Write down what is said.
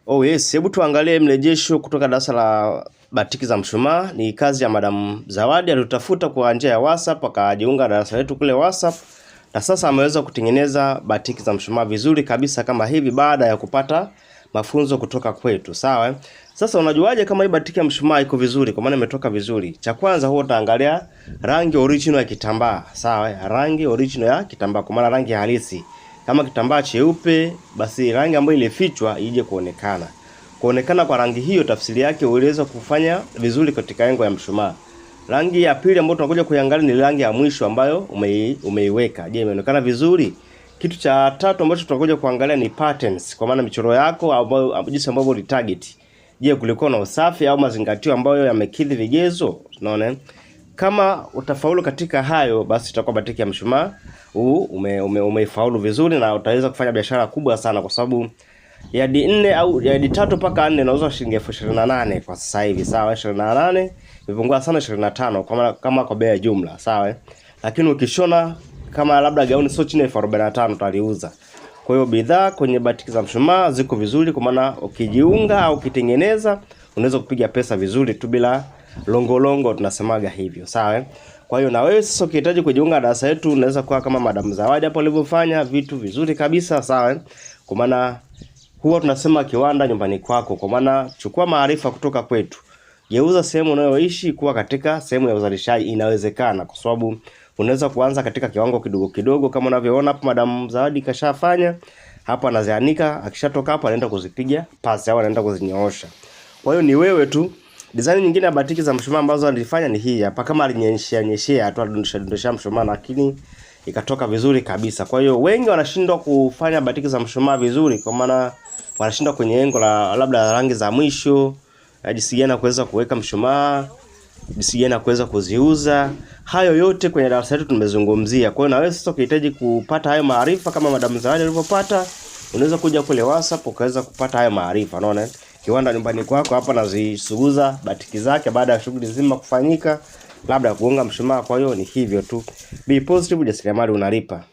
Oh yes, hebu tuangalie mrejesho kutoka darasa la batiki za mshumaa. Ni kazi ya Madam Zawadi, alitutafuta kwa njia ya WhatsApp akajiunga darasa letu kule WhatsApp, na sasa ameweza kutengeneza batiki za mshumaa vizuri kabisa kama hivi baada ya kupata mafunzo kutoka kwetu. Sawa? Sasa unajuaje kama hii batiki ya mshumaa iko vizuri? Kwa maana imetoka vizuri. Cha kwanza huwa utaangalia rangi original ya kitambaa. Sawa? Rangi original ya kitambaa, kwa maana rangi halisi. Kama kitambaa cheupe, basi rangi ambayo ilifichwa ije kuonekana. Kuonekana kwa rangi hiyo, tafsiri yake uweze kufanya vizuri katika engo ya mshumaa. Rangi ya pili ambayo tunakuja kuiangalia ni rangi ya mwisho ambayo umeiweka. Je, imeonekana vizuri? Kitu cha tatu ambacho tunakuja kuangalia ni patterns, kwa maana michoro yako ambayo jinsi ambavyo ulitarget. Je, kulikuwa na usafi au mazingatio ambayo yamekidhi vigezo? Unaona? Kama utafaulu katika hayo, basi itakuwa batiki ya mshumaa huu umeifaulu vizuri na utaweza kufanya biashara kubwa sana, kwa sababu yadi nne au yadi tatu mpaka nne nauza shilingi 28,000 kwa sasa hivi, sawa? 28 imepungua sana, 25 kama kwa bei ya jumla, sawa? Lakini ukishona kama labda gauni sio chini ya 45,000 utaliuza. Kwa hiyo bidhaa kwenye batiki za mshumaa ziko vizuri, kwa maana ukijiunga au ukitengeneza unaweza kupiga pesa vizuri tu bila longolongo, tunasemaga hivyo, sawa? Kwa hiyo na wewe sasa ukihitaji kujiunga darasa letu unaweza kuwa kama Madam Zawadi hapo alivyofanya vitu vizuri kabisa, sawa? Kwa maana huwa tunasema kiwanda nyumbani kwako, kwa maana chukua maarifa kutoka kwetu, geuza sehemu unayoishi kuwa katika sehemu ya uzalishaji. Inawezekana, kwa sababu unaweza kuanza katika kiwango kidogo kidogo, kama unavyoona hapo Madam Zawadi kashafanya hapo, anazianika, akishatoka hapo anaenda kuzipiga pasi au anaenda kuzinyoosha. Kwa hiyo ni wewe tu. Design nyingine ya batiki za mshumaa ambazo alifanya ni hii hapa, kama alinyeshea nyeshea tu, alidondosha dondosha mshumaa, lakini ikatoka vizuri kabisa. Kwa hiyo wengi wanashindwa kufanya batiki za mshumaa vizuri, kwa maana wanashindwa kwenye engo la labda rangi za mwisho, jinsi gani kuweza kuweka mshumaa, jinsi gani kuweza kuziuza. Hayo yote kwenye darasa letu tumezungumzia. Kwa hiyo na wewe sasa ukihitaji kupata hayo maarifa kama Madam Zawadi alivyopata, unaweza kuja kule WhatsApp ukaweza kupata hayo maarifa. Unaona? Kiwanda nyumbani kwako hapa nazisuguza batiki zake baada ya shughuli nzima kufanyika, labda kugonga mshumaa. Kwa hiyo ni hivyo tu. Be positive, ujasiriamali unalipa.